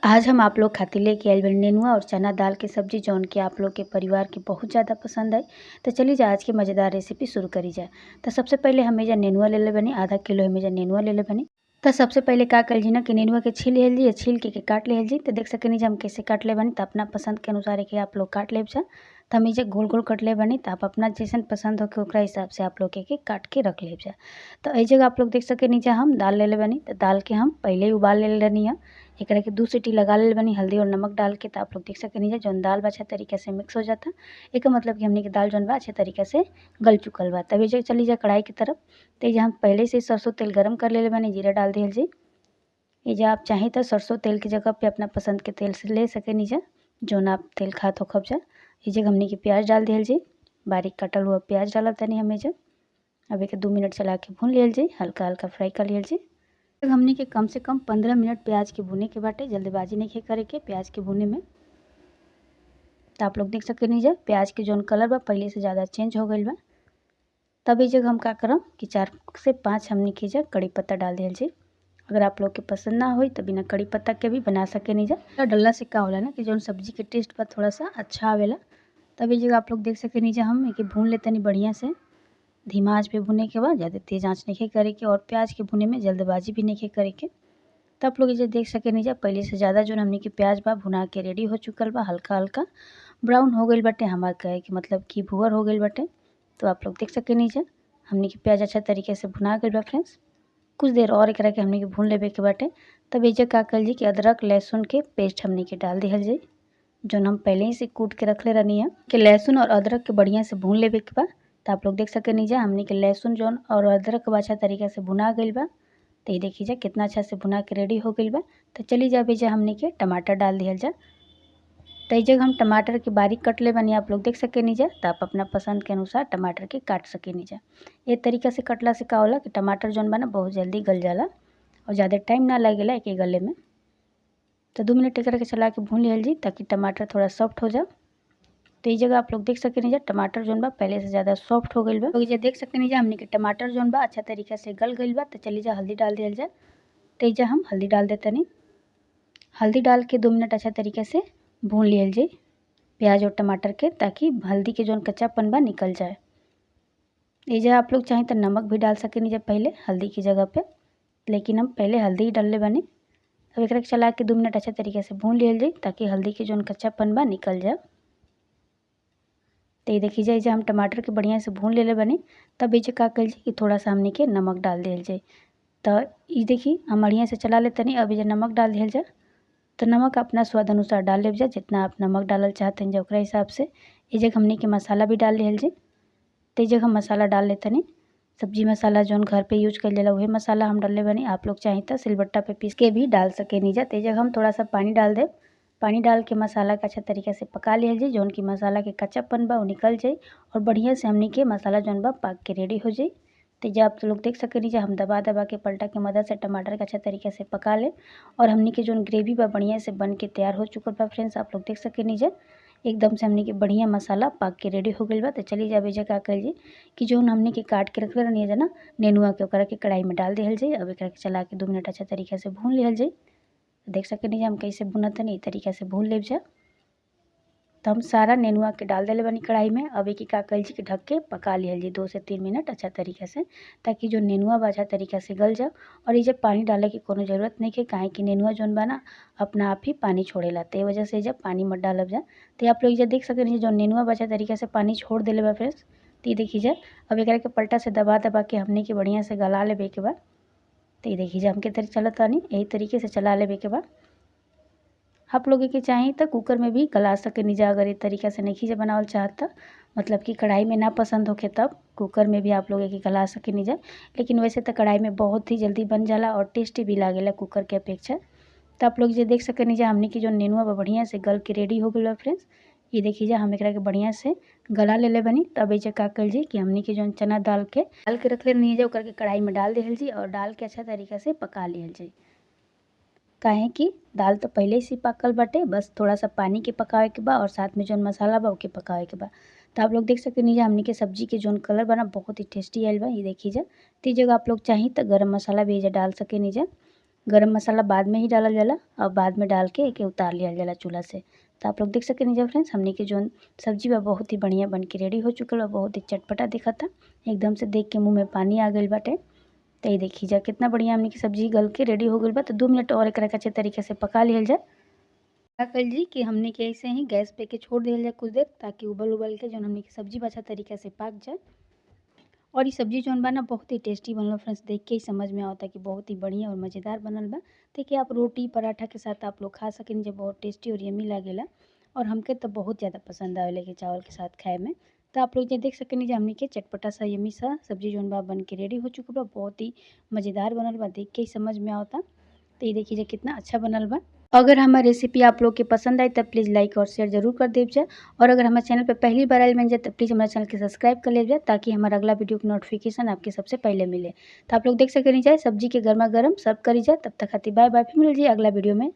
आज हम आप लोग खातिर लेके आइल बानी नेनुआ और चना दाल के सब्जी जौन कि आप लोग के परिवार के बहुत ज़्यादा पसंद है। तो चलिए जा आज के मज़ेदार रेसिपी शुरू करी जाए। तो सबसे पहले हम एजा नेनुआ ले ले बानी, आधा किलो हम एजा नेनुआ ले ले बानी। तो सबसे पहले का कल जी ना कि नेनुआ के छील लेल जी, छील के काट लेल जी। तो देख सकेनी जे हम कैसे काट ले बानी, तो अपना पसंद के अनुसार के आप लोग काट लेब जा। तो हम एजा गोल गोल कट ले बानी, तो आप अपना जैसन पसंद हो के ओकरा हिसाब से आप लोग के काट के रख लेब जा। तो एहि जगह आप लोग देख सकेनी जे हम दाल ले ले बानी। तो दाल के हम पहले ही उबाल ले रहनी है, एकरा के 2 सीटी लगा ले बानी हल्दी और नमक डाल के। तो आप लोग देख सकेनी जे जौन दाल बा अच्छा तरीका से मिक्स हो जाता, एक मतलब कि हमनी के दाल जौन बा अच्छे तरीका से गल चुकल बा। तब एजा चली जा कढ़ाई की तरफ। तो एजा हम पहले से सरसों तेल गरम कर ले बानी, जीरा डाल दिहल जी। एजा आप चाहें तो सरसों तेल की जगह पे अपना पसंद के तेल से ले सकेनी जा, जौन आप तेल खात हो खब जा। एजा हमनी के प्याज डाल दिहल जी, बारीक कटल हुआ प्याज डालत तनी हम एजा। अब एके 2 मिनट चला के भून लिहल जी, हल्का हल्का फ्राई कर लिहल जी। हमनी के कम से कम 15 मिनट प्याज के भुने के बाटे, जल्दबाजी नहीं करे के प्याज के भुने में। तो आप लोग देख सकेनी जा प्याज के जौन कलर बा पहले से ज़्यादा चेंज हो गइल बा। तब ए जगह हम का करम कि 4 से 5 हमनी के जा कड़ी पत्ता डाल दिहल जी। अगर आप लोग के पसंद ना होई तो बिना कड़ी पत्ता के भी बना सकेनी जा। डलला से का होला ना कि जौन सब्जी के टेस्ट बा थोड़ा सा अच्छा आवेला। तब ए जगह आप लोग देख सकेनी जा हम एके भून लेतनी बढ़िया से, धीमा आँच पे भुने के बाद, ज़्यादा तेज़ आँच नहीं करे के और प्याज के भुने में जल्दबाजी भी नहीं करे के। तब आप लोग इसे देख सकेनी जा पहले से ज़्यादा जो हमनी के प्याज बा भुना के रेडी हो चुकल बा, हल्का हल्का ब्राउन हो गइल बाटे, हमार कहे के मतलब कि भुअर हो गइल बाटे। तो आप लोग देख सकेनी जा हमनी के प्याज अच्छा तरीके से भुना गइल बा फ्रेंड्स। कुछ देर और एकरा के हमनी के भून लेवे के बाटे। तब एजा का कल जी कि अदरक लहसुन के पेस्ट हमनी के डाल दिहल जाई, जौन हम पहले ही से कूट के रखले रहनी है कि लहसुन और अदरक के बढ़िया से भून लेवे के बा। तो आप लोग देख सकेनी जा हमनी के लहसुन जौन और अदरक अच्छा तरीका से भुना गइल बा। तो ये देखी जा कितना अच्छा से भुना के रेडी हो गइल बा। तो चली जा अभी जा हमनी के टमाटर डाल दिहल जा। तो इस जगह हम टमाटर के बारीक कट ले बानी, आप लोग देख सकेनी जा। तो आप अपना पसंद के अनुसार टमाटर के काट सकेनी जा। ये तरीका से कटला से का होला कि टमाटर जौन बा ना बहुत जल्दी गल जाला और ज़्यादा टाइम ना लगेला एक गले में। तो 2 मिनट एकरा के चला के भून लिहल जी ताकि टमाटर थोड़ा सॉफ्ट हो जाए। तो ये जगह आप लोग देख सकेनी जा टमाटर जौन बा पहले से ज़्यादा सॉफ्ट हो गइल बा। तो ये देख सकेनी जा हमनी के टमाटर जौन बा अच्छा तरीका से गल गइल बा। तो चली जा हल्दी डाल दिहल जा। तो एजा हम हल्दी डाल देतनी। हल्दी डाल के 2 मिनट अच्छा तरीका से भून लिहल जी प्याज और टमाटर के, ताकि हल्दी के जौन कच्चापन बा निकल जाए। एजा आप लोग चाहें तो नमक भी डाल सकेनी जा पहले हल्दी की जगह पे, लेकिन हम पहले हल्दी ही डालले बानी। अब एकरा के चला के 2 मिनट अच्छा तरीका से भून लिहल जी ताकि हल्दी के जौन कच्चापन बा निकल जाए। तो ये देखी जाए जब हम टमाटर के बढ़िया से भून लेले बानी। तब एजा का कल जी कि थोड़ा सा हमनी के नमक डाल दिहल जाए। तो ये देखी हम बढ़िया से चला लेतनी। अब एजा नमक डाल दिहल जाए। तो नमक अपना स्वाद अनुसार डाल लेब जा, जितना आप नमक डालल चाहते हैं ओकरा हिसाब से। ए जगह हमनी के मसाला भी डाल लिहल जी। तो जगह हम मसाला डाल लेतनी, सब्जी मसाला जौन घर पे यूज कइल जाला उहे मसाला हम डालले बानी। आप लोग चाहें तो सिलबट्टा पे पीस के भी डाल सकेनी जा। तो जगह हम थोड़ा सा पानी डाल देब। पानी डाल के मसाला के अच्छा तरीका से पका लिहल जाई, जौन की मसाला के कच्चापन बा वो निकल जाई और बढ़िया से हमनी के मसाला जौन बा पाक के रेडी हो जाई। तो जब आप लोग देख सकेनी जा हम दबा दबा के पलटा के मदद से टमाटर के अच्छा तरीका से पका ले और हमनी के जौन ग्रेवी बा बढ़िया से बन के तैयार हो चुकल बा फ्रेंड्स। आप लोग देख सकेनी जा एकदम से हमनी के बढ़िया मसाला पाक के रेडी हो गइल बा। तो चली जाबे जा का कइल जी कि जौन हमनी के काट के रखले रहनी जा ना नेनुआ के, ओकरा के कढ़ाई में डाल दिहल जाई। अब एकरा के चला के 2 मिनट अच्छा तरीका से भून लिहल जाई। देख सकेनी जा हम कैसे भुनतनी, ई तरीका से भून लेब जा। तो हम सारा नेनुआ के डाल देले बानी कढ़ाई में। अब एके का कइल जी कि ढक के पका लिहल जी 2 से 3 मिनट अच्छा तरीका से, ताकि जो नेनुआ बा अच्छा तरीका से गल जाए। और एजा पानी डाले के कोनो ज़रूरत नहीं है, काहे कि नेनुआ जौन बा ना अपना आप ही पानी छोड़ेला, तो वजह से एजा पानी मत डालब जा। तो आप लोग एजा देख सकेनी जो नेनुआ बा अच्छा तरीका से पानी छोड़ देले बा फ्रेंड्स। तो ये देखी जा अब एकरा के पलटा से दबा दबा के हमनी के बढ़िया से गला लेबे के बा। तो ये देखी जा हम के तरह चलत तानी, यही तरीके से चला लेबे के बा। आप लोग के चाहें तो कुकर में भी गला सकेनी जा, अगर ये तरीका से नहीं जा बनावल चाहत, मतलब कि कढ़ाई में ना पसंद होके तब कुकर में भी आप लोग के गला सकेनी जा। लेकिन वैसे तो कढ़ाई में बहुत ही जल्दी बन जाला और टेस्टी भी लागेला कुकर के अपेक्षा। तो आप लोग जे देख सकेनी जा हमनी के जो नेनुआ बा बढ़िया से गल के रेडी हो गइल बा फ्रेंड्स। ये देखी जा हम एकरा के बढ़िया से गला लेले बानी। तब एजा का कइल जी कि हमनी के जौन चना दाल के डाल के रखले रहनी जा ओकरा के कढ़ाई में डाल दिहल जी और डाल के अच्छा तरीका से पका लिहल जी। काहे कि दाल तो पहले से पाकल बाटे, बस थोड़ा सा पानी के पकावे के बा और साथ में जौन मसाला बा ओके पकावे के बा। तो आप लोग देख सकेनी जा हमनी के सब्जी के जौन कलर बना बहुत ही टेस्टी आइल बा। ये देखी जा। तो जगह आप लोग चाहीं तो गरम मसाला भी एजा डाल सकेनी जा। गरम मसाला बाद में ही डालल जाला और बाद में डाल के एके उतार लिहल जाला चूल्हा से। तो आप लोग देख सकेनी जा फ्रेंड्स, हमनी के जौन सब्जी बा बहुत ही बढ़िया बन के रेडी हो चुकल बा। बहुत ही चटपटा दिखता, एकदम से देख के मुँह में पानी आ गइल बाटे। तो ये देखी जा कितना बढ़िया हमनी के सब्जी गल के रेडी हो गइल बा। तो 2 मिनट और एकरा के अच्छे तरीके से पका लिहल जाए। का कइल जी कि हमनी के ऐसे ही गैस पे के छोड़ दिहल जाए कुछ देर, ताकि उबल उबल के जौन हमनी के सब्जी बा अच्छा तरीके से पाक जाए। और ये सब्जी जौन बा ना बहुत ही टेस्टी बनल फ्रेंड्स, देख के ही समझ में आवता कि बहुत ही बढ़िया और मज़ेदार बनल बा। देखिए आप रोटी पराठा के साथ आप लोग खा सकेनी, जब बहुत टेस्टी और यम्मी लागेला। और हमके तो बहुत ज़्यादा पसंद आवेला के चावल के साथ खाए में। तो आप लोग ये देख सकेनी जे हमनी के चटपटा सा यम्मी सा सब्जी जौन बा बन के रेडी हो चुकल बा। बहुत ही मज़ेदार बनल बा, देख के ही समझ में आवता। तो ये देखिए कितना अच्छा बनल बा। अगर हमार रेसिपी आप लोग के पसंद आई तब प्लीज़ लाइक और शेयर जरूर कर देव जा। और अगर हमारे चैनल पर पहली बार आयल बन जाए तो प्लीज़ हमारे चैनल के सब्सक्राइब कर ले जाए, ताकि हमारा अगला वीडियो की नोटिफिकेशन आपके सबसे पहले मिले। तो आप लोग देख सकेनी जाए सब्जी के गर्मा गर्म सर्व करी जाए। तब तक खातिर बाय बाय, फिर मिल जाए अगला वीडियो में।